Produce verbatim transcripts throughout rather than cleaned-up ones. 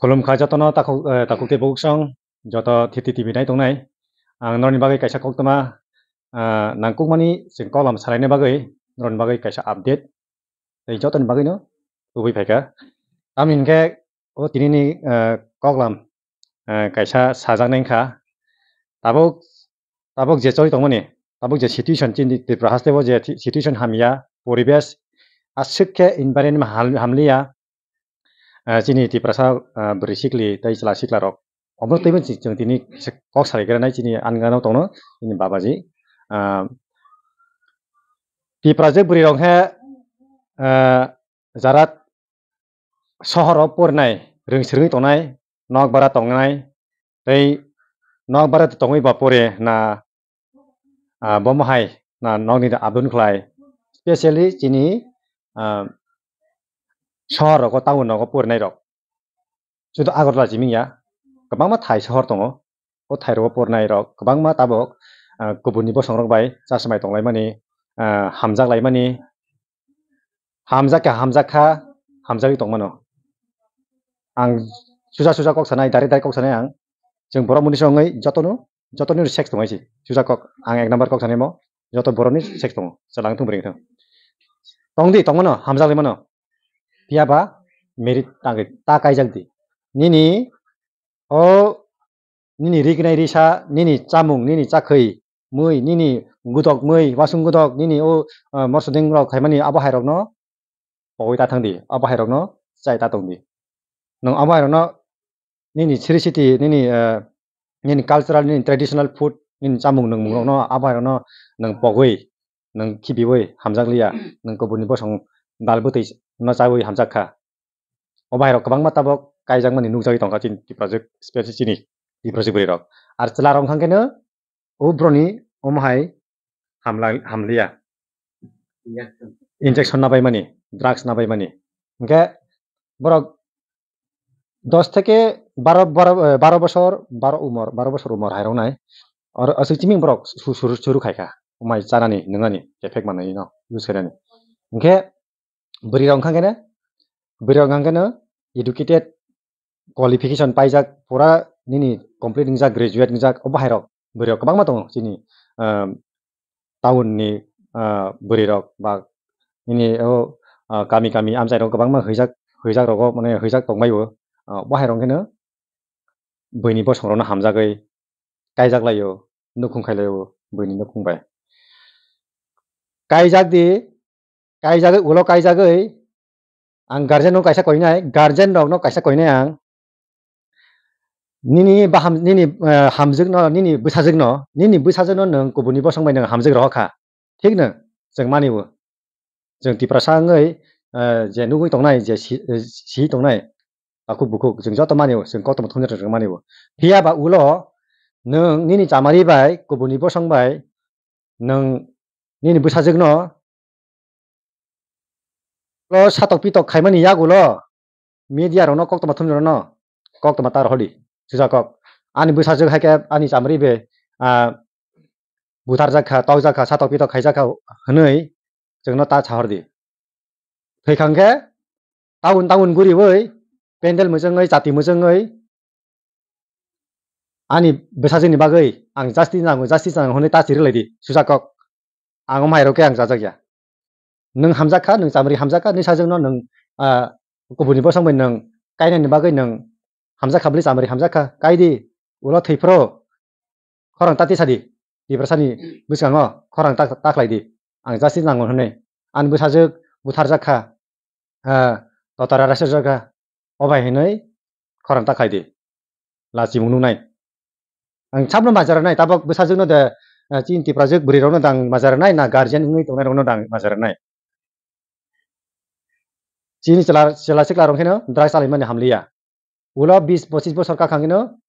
Khulumkha jotono takhuk, eh, takhuk tei bukhuk song, joto Thiti T V nai tongnai. Ang norokni bagwi kaisa koktwma, ah, nangkukmani chwng koklam salaina bagwi norokni bagwi kaisa update tei jotoni bagwino tubui phaikha. Tamni hinkhe o tinini, eh, koklam, eh, kaisa sajaknai wngkha. Tabuk, tabuk je choli tongmani, tabuk je situation chini Tripura hasteo je thi-, situation hamya, poribesh aswk khe environment hal-, hamliya, eh, chini Tiprasa, eh, bwrwi sikli tei chwla siklarok. Omo twibo chwng tini kisa kok salai granai chini ani gana tongno chini babaji. Ah, Tiprajwk bwrwi rok khe, ah, jara sohor o porinai rwng swrwngwi tongnai, nok bara tongnai, tei nok bara tongwi ba pore na, ah, bomo hai na nokni abdun khlai, specially chini, ah, sohor rogo, town rogo porinai rok. Sudu Agartala simi ya, kwbangma thai sohor tongo. O thai rogo porinai rok kwbangma tabok, ah, kubuni bosong rok bai chasmai tonglaimani, ah, hamjak laimani, hamjak kha, hamjak kha, hamjagwi tongmano. Ang suja suja kok sanai, direct direct kok sanai ang. Chwng borok muni songwi jotono, jotono sex tongwi si. Suja kok, ang ek number kok sanai mo, joto borokni sex tongo. Chwla wngthung bwrwi wngthung. Tongdi, tongmano, hamjak laimano. Phiya ba merit tangwi ta kaijak di. Nini o nini rignai risa, nini chamung, nini chakhwi mui, nini gudok mui, wasung gudok, nini o, ah, morsodeng rok khaimani abo hai rokno pogwi ta thangdi, abo hai rokno chai ta tongdi. Nwng abo hai rokno nini siri siti, nini, ah, nini cultural, nini traditional food, nini chamung nungmung rokno abo hai rokno nwng pogwi, nwng khibiwi hamjak liya, nwng kubuni bosong dal bwtwi no chawi hamjak kha. O bahai rok kwbangma tabok kaijakmani nukjagwi tongkha chini Tiprajwk, specially chini Tiprajwk bwrwi rok. Ar chwla rok wngkha khe no o boroni omo hai hamla-, hamliya. Injection. Injection nabaimani, drugs nabaimani. Hwnkhe borok dos theke baro, baro, eh, baro bosor, baro umor, baro bosor umor hai rok nai. Oro aswk chiming borok su-, suru, suru khai kha. Omai chanani, nwngnani, kephek manwi no use khainani. Hwnkhe bwrwi rok wngkha khe no, bwrwi rok wngkha khe no educated, qualification paijak, pura nini complete wngjak, graduate wngjak, o bahai rok bwrwi rok kwbangma tongo chini, ah, town ni, ah, bwrwi rok ba nini o, ah, kami kami amchai rok kwbangma hwijak, hwijak rogo mane hwijak tongbai o, ah, bahai rok khe no buini bosong rok no hamjagwi kaijak lai o, nukhung khai lai o buini nukhung bai. Kaijak di, kaijagwi ulo kaijagwi ang guardian no kaisa koinai, guardian rok no kaisa koinai ang. Nini baham, nini, eh, hamjwk no, nini bwsajwk no, nini bwsajwk no nwng kubuni bosong bai nwng hamjwk rohor kha. Thik no, chwng mani o. Chwng Tiprasa wngwi, eh, je nugwi tongnai, je si, eh, si tongnai, takhuk bukhuk, chwng joto mani o, chwng koktwma thumjak rwngmani o. Phiya ba ulo nwng nini chamari bai, kubuni bosong bai, nwng nini bwsajwk no, lo satok pitok khaimani yagulo media rokno koktwma thumjak rokno koktwma ta rohordi, suja kok. Ani bwsajwk hai khe ani chamari bai, ah, butharjak kha, tokjak kha, satok pitok khaijak kha hwnwi chwngno ta sahordi. Thwikhang khe tabun tabun guriwi, pendel mwchwngwi, chati mwchwngwi, ani bwsajwkni bagwi ang justice nango, justice nango hwnwi ta chiri laidi, suja kok. Ang omo hai rok khe ang chajak ya. Nwng hamjak kha, nwng chamari hamjak kha, nini sajwkno nwng, ah, kubuni bosong bai nwng kainani bagwi nwng hamjak kha bwlwi, chamari hamjak kha, kaidi, ulo thwi phro. Khorang ta tisadi, Tiprasani bwskango khorang ta, ta khlaidi. Ang justice nango hwnwi. Ani bwsajwk butharjak kha, ah, totara raisajak kha, o bai hwnwi khorang ta khlaidi. Lachimung nuknai. Ang sabno majra nai, tabok bwsajwkno de, ah, chini Tiprajwk bwrwi rokno dang majra nai, na guardian wngwi tongnai rokno dang majra nai. Chini chwla, chwla sikla rok khe no drugs chalaimani hamliya. Ulo bis pochis bosor kakhang no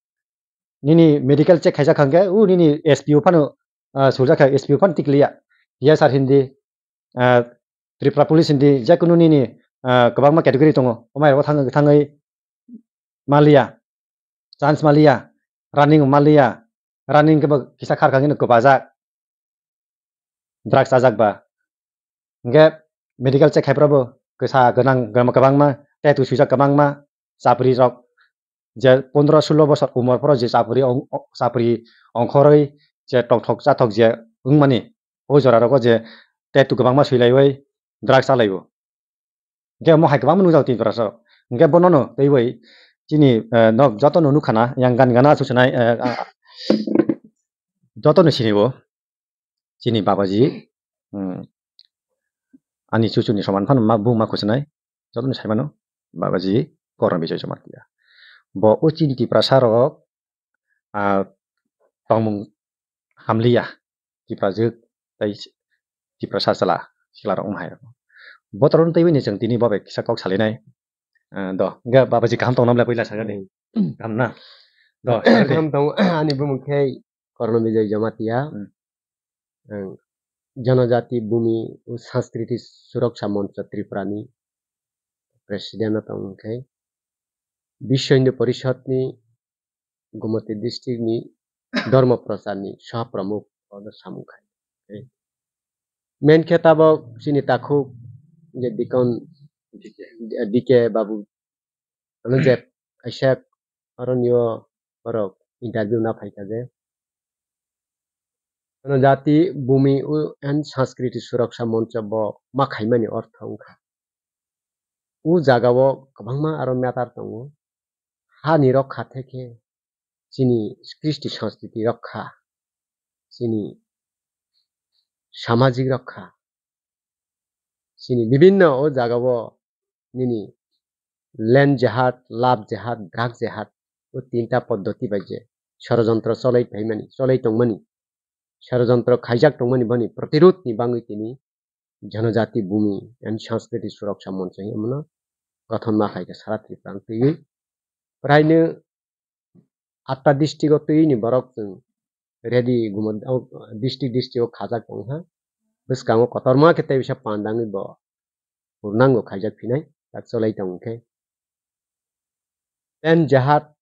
nini medical check khaijak kha hwnkhe, u nini S P O phano, ah, suljak kha, S P O phano tikliya. T S R hindi, ah, Tripura Police hindi, jekunu nini, ah, kwbangma category tongo. Omai rogo thangwi, thangwi maliya, chance maliya, running maliya, running khe bo kisa kharkha hino kwbajak. Drugs chajak ba. Hingke medical check khai phuru bo kisa gwnang, gwnang kwbangma, tattoo swijak kwbangma, chapri rok, je pondro sulo bosor umor phoro je chapri ong-, o-, chapri ongkhorwi je tongthok chathok je wngmani, o jora rogo je tattoo kwbangma swilaiwi drugs chalaibo. Hwnkhe omo hai kwbangma nukjago Tripura rok. Hwnkhe bonono teiwi chini, eh, nok jotono nukha na, yang gan gana susunai, eh, ah, jotono sinibo. Chini babaji, hmm, ani chuchuni soman phano ma, buma kuchunai, jotono saimano, babaji Korno Bijoy Jamatia. Bo o chini Tiprasa rok, ah, tongmung hamliya, Tiprajwk tei Tiprasa chwla, sikla rok wng hai rok. Botorok teiwi ni chwng tini bo bai kisa kok salinai. Ah, do, hwnkhe babaji kaham tong nam le puila sakha de. Hmm. Kaham na? Do, sakha de. Kaham tong, ani bumung khe Korno Bijoy Jamatia. Hmm. Ang Janajati Bhumi o Sanskriti Suraksha Moncho Tripura ni president no tong khe Biswa Hindu Porishad ni Gomati district ni Dharma Prachar ni Saha Pramukh odo samung khai. Main khe tabok chini takhuk je Dikon D K babu ano je kaisa aro nio borok interview na phaikha je ano jati bumi and sanskriti suraksha moncho bo ma khaimani ortho wngkha. O jagao kwbangma aro matter tongo. Hani rokha thekhe chini kristi sanskriti rokha, chini samajik rokha, chini bibinno o jagao nini land jihad, love jihad, drug jihad, o tinta poddoti bai je sorojontro cholai phaimani, cholai tongmani, sorojontro khaijak tongmani boni protirod ni bangwi tini Janajati Bhumi and Sanskriti Suraksha Moncho hinwi omono gothon ma khaikha sara Tripura ang twiwi. Praino atta district o twi ni borok chwng ready gumo, o district district o khajak tong ha. Bwskango kotorma khe tei bisa pandangwi bo hurnango khaijak phinai tak cholai tong khe. Land jihad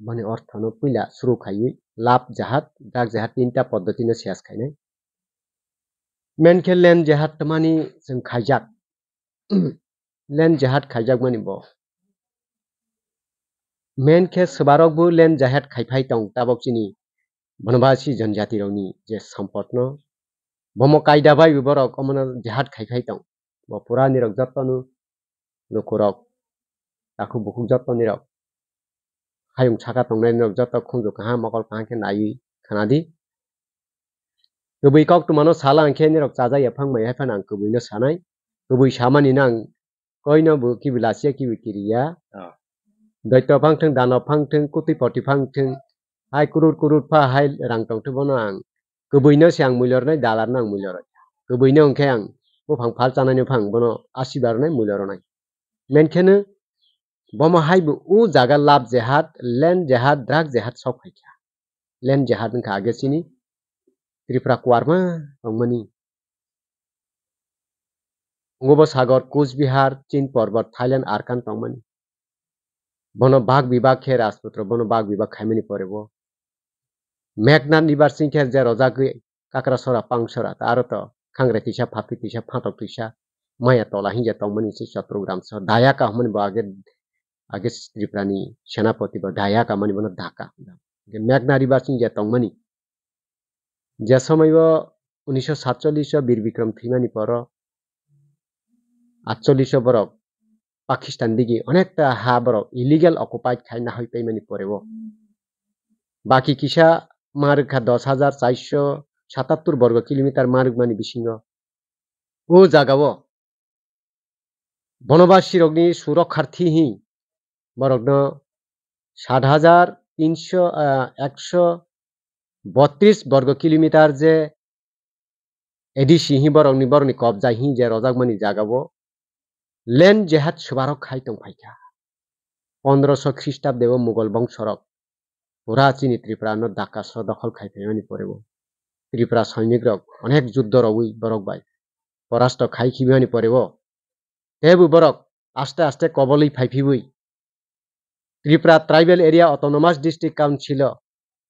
boni orthono puila suru khaiwi love jihad, drug jihad tinta poddotino siyas khainai. Main khe land jihad twmani chwng khaijak. Land jihad khaijakmani bo. Main khe swbarokbo land jihad khaiphai tong tabok chini Banabasi janjati rokni je sampotno. Bomo kaida bai borok omono jihad khaiphai tong. Bo pura nirok jotono lukurok, takhuk bukhuk joto nirok, hayung saka tongnai nirok joto khunju kaham mokol kaham khe naiwi khna di. Kwbwi koktwmano sala hwnkhe nirok chajak ya phang mai hai phano ang kwbwino sanai. Kwbwi samani no ang koino bo kibi lasiya kibi kiriya. Ah. Doito phang thwng, dano phang thwng, kutui poti phang thwng, hai kurur kurur pha hai rang tongthu bono ang kwbwino se ang muiloronai, dalarno ang muiloroi. Kwbwino hwnkhe ang buphang phal chanaino phang bono asiba ronai, muiloronai. Menkheno bomo haibo o jaga love jihad, land jihad, drug jihad sok phaikha. Land jihad wngkha age chini Tripura kwarma tongmani. Ungobo sagor Kuch Bihar, Chin Porbot, Thailand, Arkan tongmani. Bono bak bibak khe Rajputro, bono bak bibak khaimani pore bo. Meghna nibar sing khe je rojagwi Kakrasora, Pangsora, ta aro to Khangrai tisa, Phaphi tisa, Phatok tisa, Maya Tola hinja tongmani se Chattogram so. Dayaka hwnmani bo age, age Tripura ni Senapati bo Dayaka mani bono Dhaka. Meghna nibar sing je tongmani. Je somoi o unisho satchollish o Bir Bikram thwimani poro atchollish o borok Pakistan digi onekta ha borok illegal occupied khai nahoi paimani pore o. Baki kisa ma rwkha dos hajar charsho satattor borgo kilometer ma rwkmani bisingo. O jagao Bonobasirokni surokharthi hi borokno sat hajar tinsho, ah, eksho botris borgo kilometer je A D C hi borokni, borokni kobja hi je rojakmani jagao land jihad swbarok khai tongphaikha. Pondroso Khristabdeo Mughal bongsorok pura chini Tripura no Dhaka so dokhol khai phaimani porebo. Tripura soinik rok onek juddo rogwi borok bai porasto khai khibimani porebo. Teibo borok aste aste kobolwi phaiphibwi Tripura Tribal Area Autonomous District Council o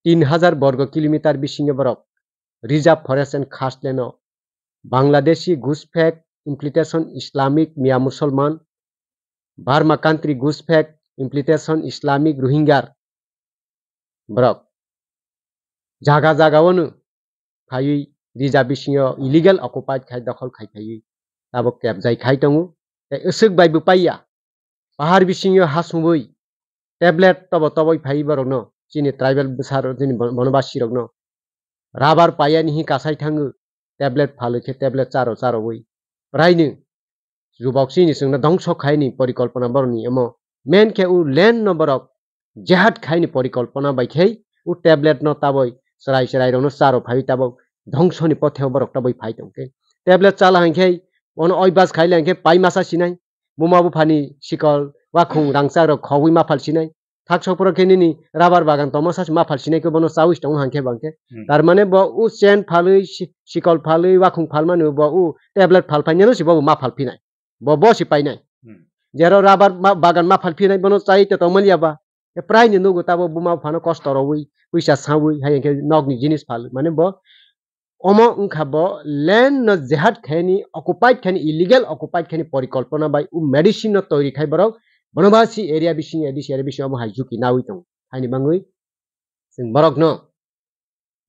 tin hajar borgo kilometer bisingo borok Reserve Forest and Khasland o Bangladeshi Gushpak Implementation Islamic Mia Musulman, Burma Country Gushpak implementation Islamic Rohingyar borok jaga jaga o no phaiwi rija bisingo illegal occupied khai dokhol khai phaiwi tabok kebjai khai tongo. Tei aswk bai bwpaiya pahar bisingo ha sumui tablet tobo toboi phaiwi borokno chini tribal bwsarok chini bon-, bonobasirokno rubber paiya ni hi kasai thango tablet phalwi khe tablet charo charowi praino jubok chini chwngno dongso khaini porikolpona borokni omo main khe o land no borok jihad khaini porikolpona bai khe o tablet no taboi chwrai chwrai rokno charo phaiwi tabok dhongsoni potheo borok taboi phai tongkhe tablet chala hinkhe ono oibas khaile hinkhe pai masa sinai buma buphani sikol wakhung rangchak rok khogwi maphal sinai thak sokphoro khe nini rubber bagan tongma sasi maphal sinai khe bono chawi tongo hinkhe bangkhe Hmm. Tar mane bo o chain phalwi si-, sikol phalwi wakhung phalmani bo o tablet phal phainai no si bo maphal phinai. Bo, bo si painai. Hmm. Jero rubber ma-, bagan ma phalphinai, bono chai to tongmani ya ba. E prai ni nugo tabo buma phano kosto rowi, puisa sawi, hai khe nok ni jinis phal. Mane bo, omo wngkha bo land no jihad khaini, occupied khaini, illegal occupied khaini porikolpona bai, u medicine no toiri khai borok, Bonobasi area bising, A D C area bising omo hai juki nawi tongo. Haini bangwi, chwng borok no,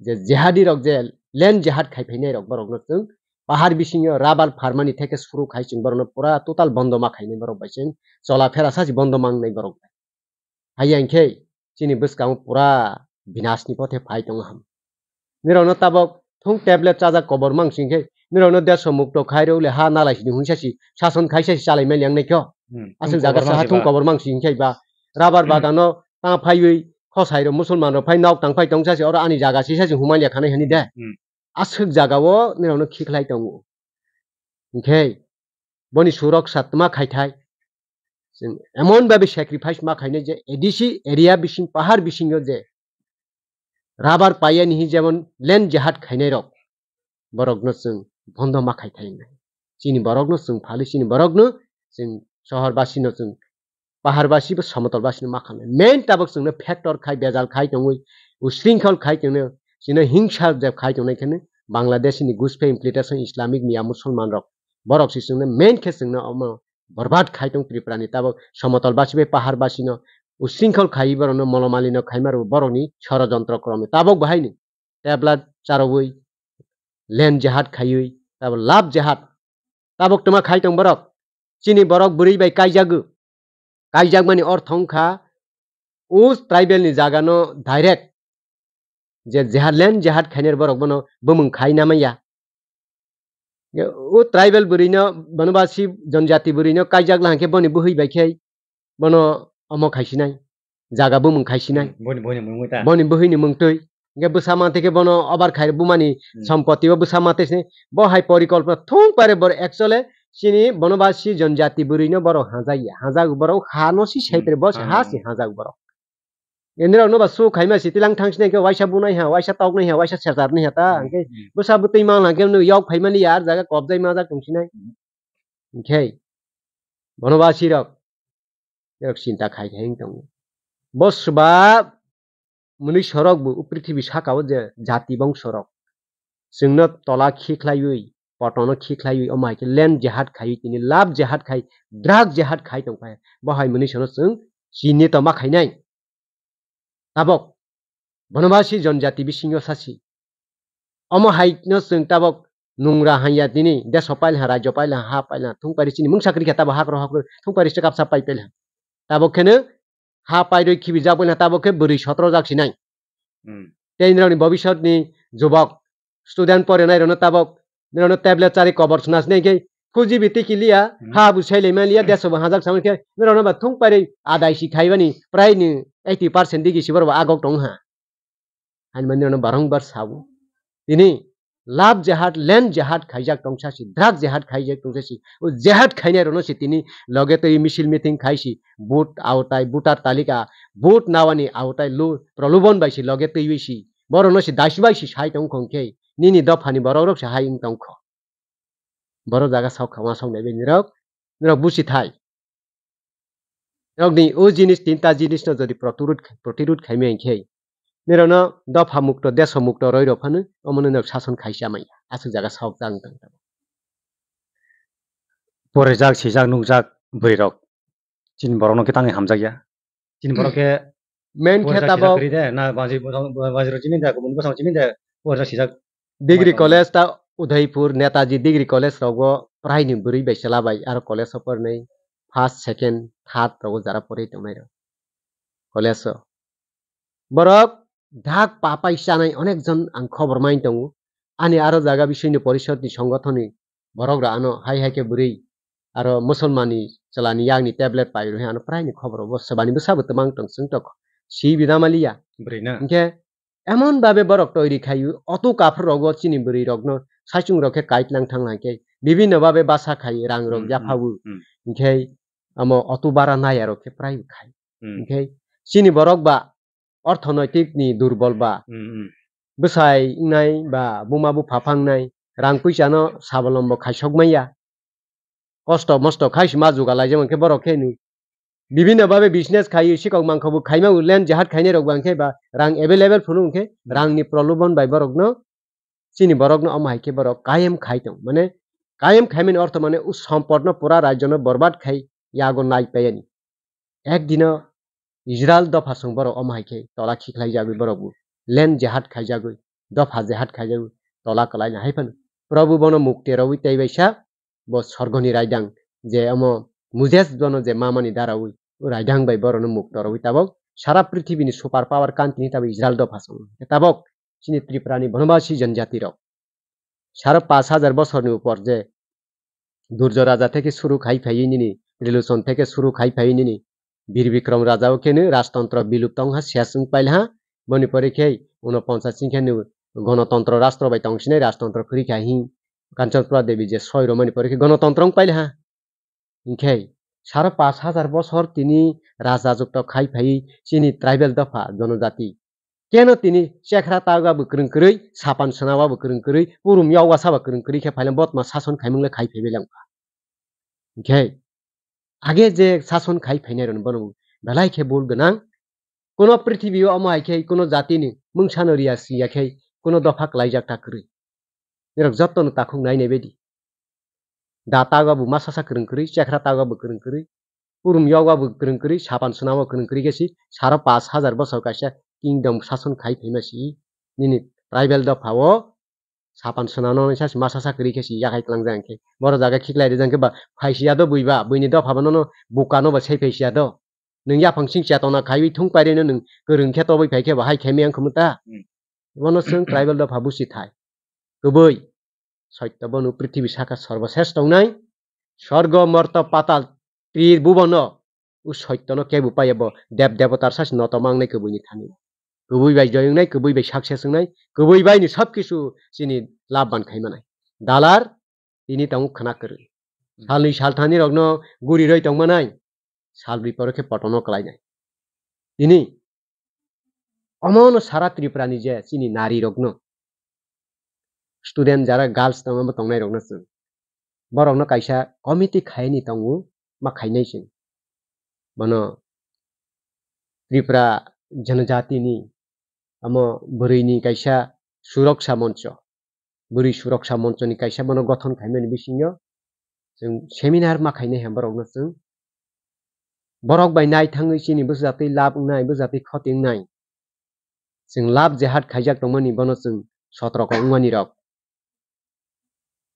je jihadi rok je land jihad khai phainai rok borok no chwng pahar bisingo rubber pharmani theke suru khai chwng borok no pura total bondo ma khainai borok bai chwng chola phera sachi bondo ma wngnai borok bai. Hai yang khe chini bwskango pura binas ni pothe phai tongo ham. Nirok no tabok thung tablet chajak kobor mang sing khe nirok no deso mukto khai rw le ha nalai sini hung sasi sason khai sasi chalai mai liang nai kho. Hmm, aswk thung jaga kobor saha mang thung si ba. Kobor mang sing khe ba rubber bagano ta phaiwi khosai rok musulman rok phai nok tang phai tong sasi oro ani jaga si sasi humai ya khanai hani de. Hmm. Aswk jaga o nirok no khikhlai tongo. Hinkhe boni surok satma khaithai. Chwng emon babi sacrifice ma khainai je A D C area bising pahar bisingo je rubber paiya ni hi jemon land jihad khainai rok borok no chwng bondo ma khaithai hinai. Chini borok no chwng phali chini borok no chwng sohor basi no chwng pahar basi bo somotol basi no ma khanai. Main tabok chwngno factor khai bejal khai tongwi usringkhol khai tongno chwngno hingsa jeb khai tongnai kheno Bangladesh ni gusphe implementation Islamic miya musulman rok borok si chwngno main khe chwngno omo borbad khai tong Tripura ni tabok somotol basi bai pahar basi no usringkhol khai borok no molomali no khaima rw borok ni sorojontro krome tabok bahai ni tablet charwi land jihad khaiwi tabok love jihad tabok tuma khai tong borok chini borok bwrwi bai kaijago kaijakmani ortho wngkha o tribal ni jaga no direct je jihad land jihad khainai borok bono bumung khai namaya. O tribal bwrwino, bono ba si jonjati bwrwino kaijak la hwnkhe boni bwhwi bai khe bono omo khaisinai, jaga bumung khaisinai. Hmm, boni, boni mungwi ta. Boni bwhwini mungtwi. Hwnkhe bwsa mantwi khe bono obar khai bumani Hmm. Sompoti o bwsa mantwi sinai. Bo hai porikolpona thung pare bor actually chini bono ba si jonjati bwrwino borok hajak ya. Hajak borok ha no si Hmm, sai pare bo si ha ha no. Si hajak borok. Enirok no ba su khaima si tilang thang sinai khe waisa bunai ha, waisa toknai ha, waisa serjarnai ha ta. Hmm, hwnkhe hmm. Bwsa bwtwi mang lang khe no yok phaimani yar jaga kobjai majak tong sinai. Hmm. Hwnkhe bono ba sirok, erok chinta khai khai wng tongo. Bo swba mwnwi sorok bo o prithibi saka o je jati bong sorok. Chwngno tola khikhlaiwi, potono khikhlaiwi, omo hai khe land jihad khaiwi, tini love jihad khai, drug jihad khai tong phai. Bo hai mwnwi sono chwng chini to ma khainai. Tabok, bono ba si jonjati bisingo sasi. Omo hai no chwng tabok nungra hanya tini, deso pailha, rajyo pailha, ha pailha, thung pari chini mungsa kwrwi kha tabok hakro hakro, thung pari chwkap sa pai pailha. Tabok kheno ha pairwi khibi jak pailha, tabok khe bwrwi sotro jak sinai. Hmm. Tei nirokni bobisotni jubok student porinai rokno tabok nirokno tablet chari kobor suna sinai khe fuji bi tiki liya, Hmm. Ha bo sai lai man liya, deso bo hajak samani khe nirokno ba thung pari adai si khaibani prai ni eighty percent digi si borok bo agok tong ha. Hani mani nirokno barong bar sabo. Tini love jihad, land jihad khaijak tongsa si, drug jihad khaijak tongsa si, o jihad khainai rokno si tini loge twi misil meeting khai si, vote aotai, voter talika, vote nawani aotai lu-, prolobon bai si loge twiwi si, borokno si daisbai si sai tong khong khe, nini dophani borok rok se hai wng tong kho. Borok jaga sok kha uansok nai bai nirok, nirok busi thai. Nirokni o jinis tinta jinisno jodi protirud, protirud khaimai hwnkhe, nirokno dopha mukto, deso mukto roi rok phano omono nirok sason khaisa manya. Aswk jaga sok jang tong tong. Porijak, sijak, nukjak bwrwi rok chini borokno khe tangwi hamjakya. Chini borok khe main khe puarsa sijak tabok kwrwi de, na bansi bosong, bansi rok chini de, kubun bosong chini de, puarsa sijak degree mai college ta Udaipur, Netaji degree college rogo prai ni bwrwi bai chwla bai aro college o pornai first, second, third rogo jara porwi tongnai rok college o. Borok dak papai chanai onek jon ang khobor mai tongo. Ani aro jaga bisingni porishod ni songothon ni borok rok ano hai hai khe bwrwi aro Musulman ni chwla ni yak ni tablet pai rw ano prai ni khobor bo swbani bwsa bo twmang tong chwng tok si bida maliya. Bwrwi na. Hinkhe emon babe borok toiri khayu otu kaphur rogo chini bwrwi rokno saichung rok khe kait lang thang lang khe bibinno babe basa khai rang rok Hmm, hmm, yaphabu. Hmm. Hinkhe amo otu bara naya rok khe prai khai. Hmm. Hinkhe chini borok ba orthonoitik ni durbol ba Hmm, hmm. bwsai wngnai ba buma bupha phangnai rang puisa no sabolombo khaisok maya. Kosto mosto khai si ma jugal laijak mankhe borok khe ni bibinno babe business khai sikok mangkho bo khaima u len jihad khainai rok bang khe ba rang available phunu hwnkhe Hmm. rang ni prolobon bai borok no chini borok no omo hai khe borok kayem khai tong mane kayem khaimani ortho mane u sompot no pura rajyo no borbad khai yago nai payani. Ek dino Israel dopha song borok omo hai khe tola khiklai jagwi borok bo len jihad khai jagwi dopha jihad khai jagwi tola kwlai na hai phano Probu bono mukti rogwi tei bai sa bo sorgoni raidang je omo Moses bono je mamani darawi o raidang bai borokno mukto rogwi tabok sara prithibini super power country ni tabok Israel dopha song tabok chini Tripura ni Bonobasi janjati rok saro pash hajar bosorni upor je Durjo raja theke suru khai phaiwi nini, Riluson theke suru khai phaiwi nini, Bir Bikrom raja o kheno rajtontro bilupto wngha, ses wng pailha, boni pore khe unoponchas sing khe gonotontro rastro bai tong sinai rajtontro kwrwi kha hi Kanchanpura Devi je soi romani pore khe gonotontro wng pailha. Hinkhe saro pash hajar bochor tini raja jukto khai phaiwi chini tribal dopha jonojati. Keno tini chekhra tago bo kwrwng kwrwi, sapan swnao bo kwrwng kwrwi, purum yogwasa bo kwrwng kwrwi khe phaileng botma sason khaimung le khai phaibai langkha. Hinkhe age je sason khai phainai rokni bono belai khe bul gwnang. Kuno prithibi o omo hai khe kuno jatini mungsano riya siya khe kuno dopha kwlaijak ta kwrwi. Nirok jotono takhuk nai nai baidi. Da tago bo masa sa kwrwng kwrwi, chekhra tago bo kwrwng kwrwi, purum yogo bo kwrwng kwrwi, sapan swnamo kwrwng kwrwi khe si saro pash hajar bochor kaisa kingdom sason khai phaima si nini tribal dopha o sapan swnamno sa si masa sa kwrwi khe si yakhai tlangjak khe. Boro jaga khiklai rijak khe ba phai siya do buiba, buini dopha bo nono bukano ba sei phai siya do. Nwng yaphang sing chetona khaiwi thung pairino nwng kwrwng khe tobwi phai khe ba hai khe miyang khumta. Hmm. Bono chwng tribal dopha busi thai. Kubui. Soitto bono prithibi saka sorbo ses tongnai. Sorgo morto patal tribubano. U soittono kebu paiya bo deb debotar sasi noto mangnai kubuini thani. Kubui bai joy wngnai, kubui bai success wngnai, kubui bai ni sob kisu chini labh ban khai manai. Dalar tini tongo khwna kwrwi. Hmm. Salnwi salthani rokno guri roi tongmanai. Salbrwi poro khe potono kwlainai. Tini omono sara Tripura ni je chini nari rokno student jara girls tongo bo tongnai rokno chwng borokno kaisa committee khaini tongo ma khainai chwng bono Tripura janajati ni amo bwrwi ni kaisa suroksha moncho. Bwrwi Suroksha Monchoni kaisa bono gothon khaimani bisingo chwng seminar ma khainai ha borokno chwng. Borok bai nai thangwi chini bwsajatwi lab wngnai, bwsajatwi khoti wngnai. Chwng lab jehad khaijak tongmani bono chwng sotroko wngmani rok.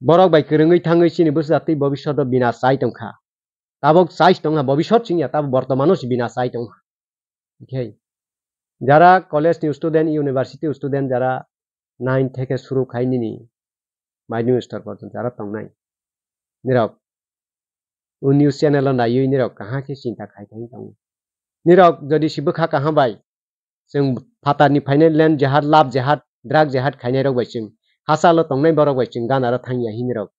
Borok bai kwrwngwi thangwi chini bwsajatwi bobishoto bina chai tongkha. Tabok chai tongkha, bobishot chwngya, tabok bortomano se bina chai tongkha. Hinkhe jara college ni student, university student jara nine theke suru khai nini mai nini stor porjonto jara tongnai. Nirok o news channel o naiwi nirok kaham khe chinta khai khai tongo. Nirok jodi se bwkha kaham bai chwng phatar ni phainai land jihad, love jihad, drug jihad khainai rok bai chwng hachalo tongnai borok bai chwng gana ro thangya hi nirok.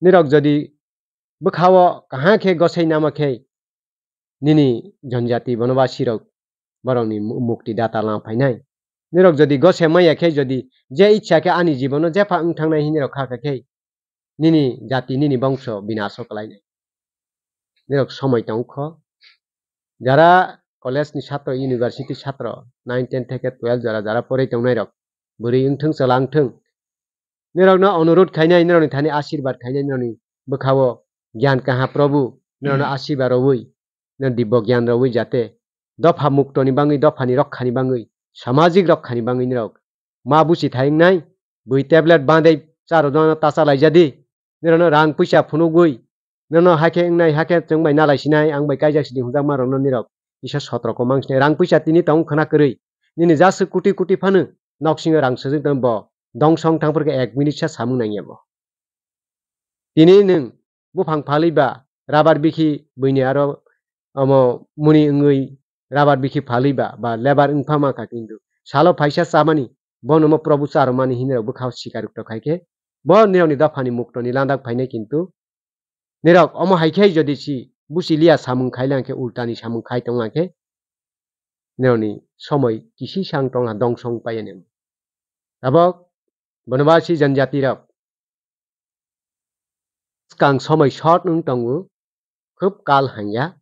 Nirok jodi bwkhao kaham khe gosai nama khe nini jonjati bonobasi rok borokni mu-, mukti data lang phainai. Nirok jodi gose maya khe jodi je ichha khe ani jibono jepha wng thangnai hinwi rok kha kha khe nini jati nini bongso binaso kwlainai. Nirok somoi tong kho. Jara college ni satro, university satro, nine, ten theke twelve jara, jara porwi tongnai rok, bwrwi wngthung, chwla wngthung, nirokno onurot khainai, nirokni thani asirbat khainai, nirokni bwkhao gyan kaha Probu nirokno asirbat rwui, nirok dibbo gyan rwui jate dopha muktoni bangwi, dophani rokhani bangwi, samajik rokhani bangwi nirok ma buchi thai wngnai, bui tablet bandai charo dono tacha laijadi, nirokno rang puisa phunugwi, nono hakhe wngnai, hakhe chwng bai nalai sinai, ang bai kaijak sidi hwnjakma rokno nirok kisa sotroko mang sinai, rang puisa tini tong khwna kwrwi, nini jaswk kuti kuti phano noksingo rang sojwk tong bo, dongsong thang phurkhe ek minute sa samung nangya bo. Tini nwng buphang phalwi ba rabar bikhi buini aro omo muni wngwi rabar bikhi phalwi ba, ba lebar wngpha mankha kintu salo phaisa chamani bono mo Probhu charwmani hinwi rok bwkhao sikar rok khai khe bo nirokni dophani muktoni landak phainai kintu nirok omo hai khe jodi si busi liya samung khai lang khe ultani samung khai tong lang khe nirokni somoi kisi sang tong lang dongsong paiya nemo. Tabok bono ba si janjati rok swkang somoi short wng tongo, khub kal hangya.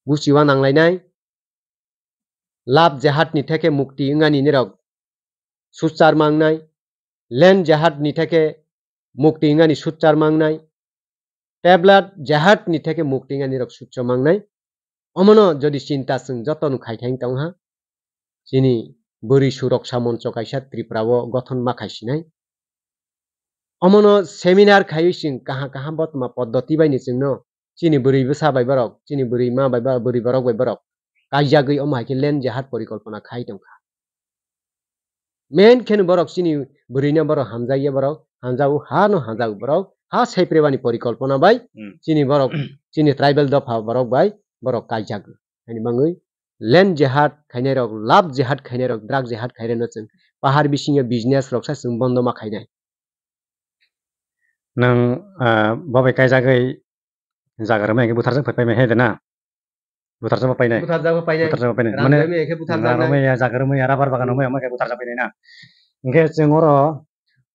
Buchiwa nanglainai, lab jehad ni theke mukti wngani nirok suchar mangnai, len jehad ni theke mukti wngani suchar mangnai, tablet jehad ni theke mukti wngani nirok suchar mangnai. Omono jodi chinta chwng joto no khai khai tong ha, chini bwrwi suroksa moncho kaisa Tripura o gothon ma khai sinai. Omono seminar khaiwi chwng kaham kaham botma poddoti bai ni chwngno chini bwrwi bwsa bai borok, chini bwrwi ma bai ba-, bwrwi borok bai borok kaijagwi omo hai khe len jehad porikolpona khai tongkha. Main kheno borok chini bwrwino borok hamjakya borok, hamjago, hano hamjago borok, ha saiprebani porikolpona bai Hmm. chini borok, chini tribal dopha borok bai borok kaijagwi. Ani bangwi len jehad khainai rok, lab jehad khainai rok, drug jehad khainai no chwng pahar bisingo business rok sa chwng bondo ma khainai. Nwng, ah, bo bai kaijagwi jaga rwmai hwnkhe butharjak phai paimai hai de na? Butharjak bo painai? Butharjak bo painai. Butharjak bo painai. Rang Mane rwmai hwnkhe butharjak rang nai. Rwmai ya, jaga rwmai ya, rabar bagan rwmai ya, omo khe butharjak painai na? Hwnkhe chwng oro,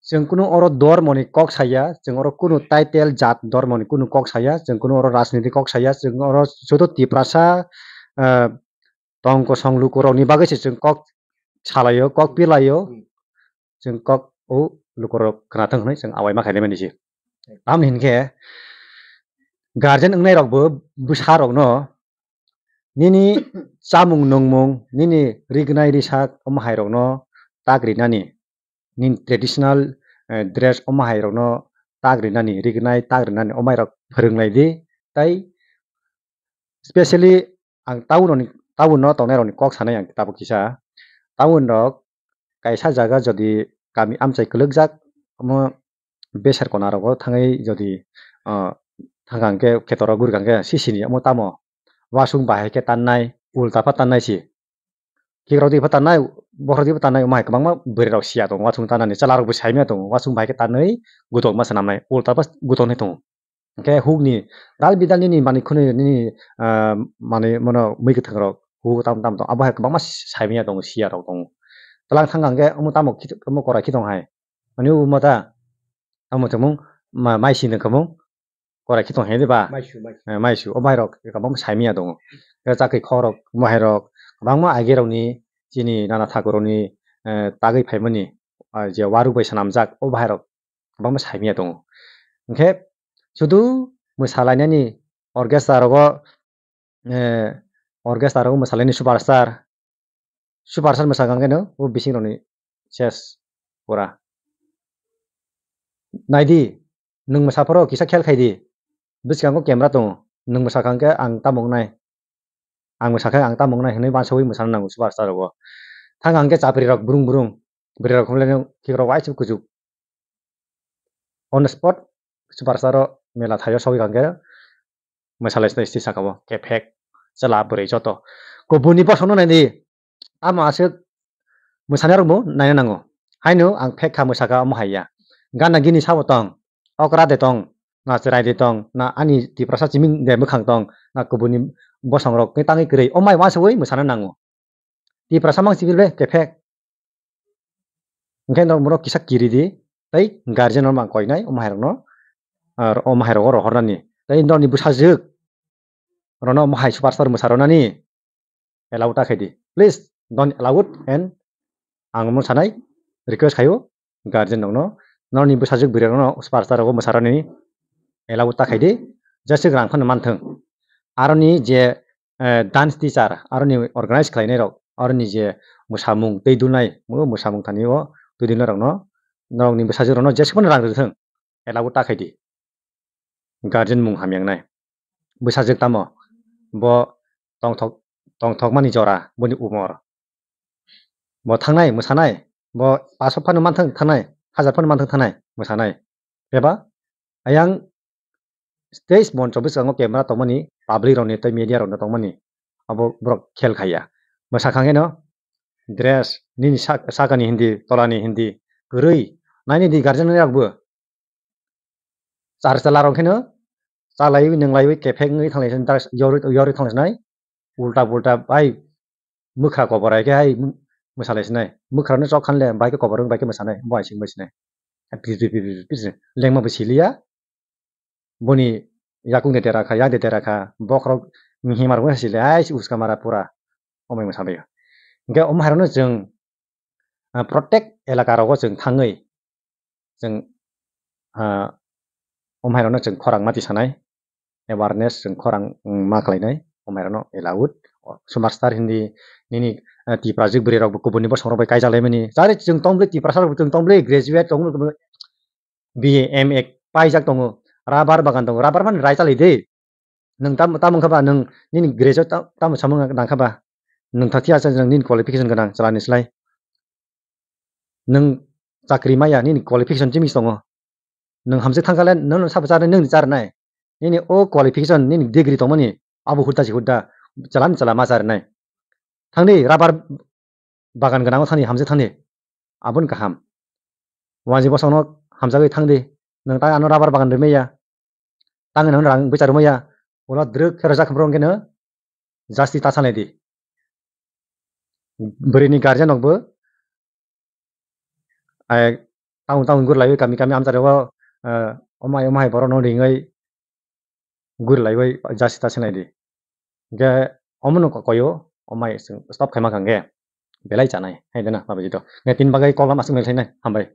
chwng kunu oro dormoni kok saya, chwng oro kunu title jat dormoni kunu kok saya, chwng kunu oro rajniti kok saya, chwng oro joto Tiprasa, ah, tong kosong lukurokni bagwi se chwng kok salaio, kok pilaio. Hmm. Chwng kok o lukurok khwnathang hwnwi chwng awai ma khainai mani se. Hmm. Tamni hinkhe guardian wngnairokbo bwsarokno nini chamung nungmung, nini rignai risak omo hairokno tak rinani, nini traditional, eh, dress omo hairokno tak rinani, rignai tak rinani omo hairok phwrwng lai di. Tai specially ang town rokni, town o tongnai rokni kok sanai ang tabuk kisa. Town rok kaisa jaga jodi kami amchai kwlwkjak, omo beser kona rogo thangwi jodi, ah, thangkha hwnkhe kheto rok gurikha hwnkhe sisini omo tamo wasung bahai khe tannai, ulta pha tannai si. Khikrok di pha tannai, bokhorok di pha tannai, omo hai kwbangma bwrwi rok siya tongo, wasung tannani chwla rok bo saimanya tongo, wasung bahai khe tanwi gutok ma swnamnai, ulta pha gutok nai tongo. Hwnkhe hukni dal bidal nini manwi khwnwi nini, ah, manwi mano mui kwthang rok huk tam tam tong, abo hai kwbangma saimanya tongo, siya rok tongo. Twlang thang hwnkhe omo tamo khit-, omo korai khitong hai. Ani omo ta, tamo tongmung, ma-, mai sini khamung, korai khitong hai de ba? Maisu, maisu. Eh, maisu, o bahai rok kwbangma saimanya tongo. Tei chakri khorok, bahai rok, kwbangma age rokni, chini nana thakur rokni, eh, tagwi phaimani, ah, je waruk bai swnamjak, o bahai rok kwbangma saimanya tongo. Hwnkhe sudu mwsalainani orchestra rogo, eh, orchestra rogo mwsalaini superstar, superstar mwsakha hwnkhe no o bising rokni ses pura. Naidi, nwng mwsa phoro kisa khel khaidi, bwskango camera tongo, nwng mwsakha hwnkhe ang tamo wngnai. Ang mwsakhe ang tamo wngnai hwnwi uansaui mwsana nango superstar rogo. Thang hwnkhe chapri rok brung brung, bwrwi rok hwnle khikrok waisa kuchuk. On the spot superstar o mela thaio sogwi hwnkhe mwsalai stai saka o kephek chwla bwrwi joto. Kubuni bosongno naidi, tamo aswk mwsani rokbo naina nango. Haino ang phek kha mwsakha omo hai ya. Gana gini sabo tong, okra de tong, na chwrai de tong, na ani Tiprasa chiming de mwkhang tong, na kubuni bosong rok tei tangwi kwrwi. O mai uansaui mwsana nango. Tiprasa mang chibir be kephek. Hwnkhe norok bono kisa kiri di, tei guardian rok mang koinai, omo hai rokno, ah, omo hai rogo rohornani. Tei norokni bwsajwk rokno omo hai superstar mwsa rwnani allow ta khaidi. Please don't allow it and ang omo sanai request khaio guardian rokno, norokni bwsajwk bwrwi rokno superstar rogo mwsa rwnani allow ta khaidi, jeswk rang phano manthwng. Aroni je eh, dance teacher, aroni organize khlainai rok, aroni je mwsamung tei dulnai, mo mwsamung thani o twi dulnai rokno, norokni bwsajwk rokno jesukmano rang rwthwng, ela o ta khaidi. Guardian mung hamya wngnai. Bwsajwk tamo, bo tongthok, tongthokmani jora, boni umor. Bo thangnai, mwsanai, bo paso phano manthang thangnai, hajar phano manthang thangnai, mwsanai. Eba, ayang stage moncho bwskango camera tongmani, public rokni tei media rokno tongmani, abo borok khel khaiya. Mwsakha kheno dress, nini sak-, sakani hindi, tolani hindi, kwrwi, naini di guardian rokbo. Char chwla rok kheno chalaiwi nwnglaiwi kephek wngwi thanglaisini, ta yorwi, yorwi thanglaisini, ulta pulta bai mwkhra kobor hai khe hai mwsalaisinai. Mwkhrano chok khanle bai khe kobor wng bai khe mwsanai, bo aising bai sinai. Pis, pis, pis, pis, pis, lengma bo siliya. Boni yakung de dera kha, yak de dera kha, bokhorok himar bo sili, ai uska mara pura. Omai mwsa bai. Hingke omo hairokno chwng, ah, protect elaka rogo chwng thangwi chwng, ah, omo hairokno chwng khorang ma tisanai, awareness chwng khorang, mm, ma khlainai, omo hairokno allowed. Superstar hindi nini, ah, Tiprajwk bwrwi rok bo kubuni bosong rok bai kaijak laimani. Chari chwng tong bwlwi Tiprasa rok chwng tong bwlwi graduate tong bwlwi B A, M A paijak tongo. Rubber bagan tongo. Rubber phano rai chalai de. Nwng tam, tamo wngkha ba nwng nini graduate ta-, tamo samung nangkha ba? Nwng thakthi aswk nwng nini qualification gwnang chalani slai. Nwng chakri maya nini qualification chimi tongo. Nwng hamjwk thangkha le nwng sabo charnai nwng charnai. Nini o qualification nini degree tongmani abo hudda si hudda chalani chala ma charnai. Thangdi rubber bagan gwnango thangdi hamjwk thangdi. Aboni kaham. Wanji bosongno hamjagwi thangdi. Nwng ta ano rubber bagan rimaya. Tangwi nwng rang bwcha rwmaya. Ulo drwk khe rwjak khe borok hwnkhe no jasti ta sanai di. Bwrwini guardian rokbo, ai, tamo tamo gurlaiwi kami kami amchari o, eh, omai omai borokno ringwi gurlaiwi jasti ta sanai di. Hingke omono ko-, koyo, omai chwng stop khaima kha hingke belai chanai, hai dena, babaji to. Nge tin bagwi kok lam aswk nai khlainai, hambai.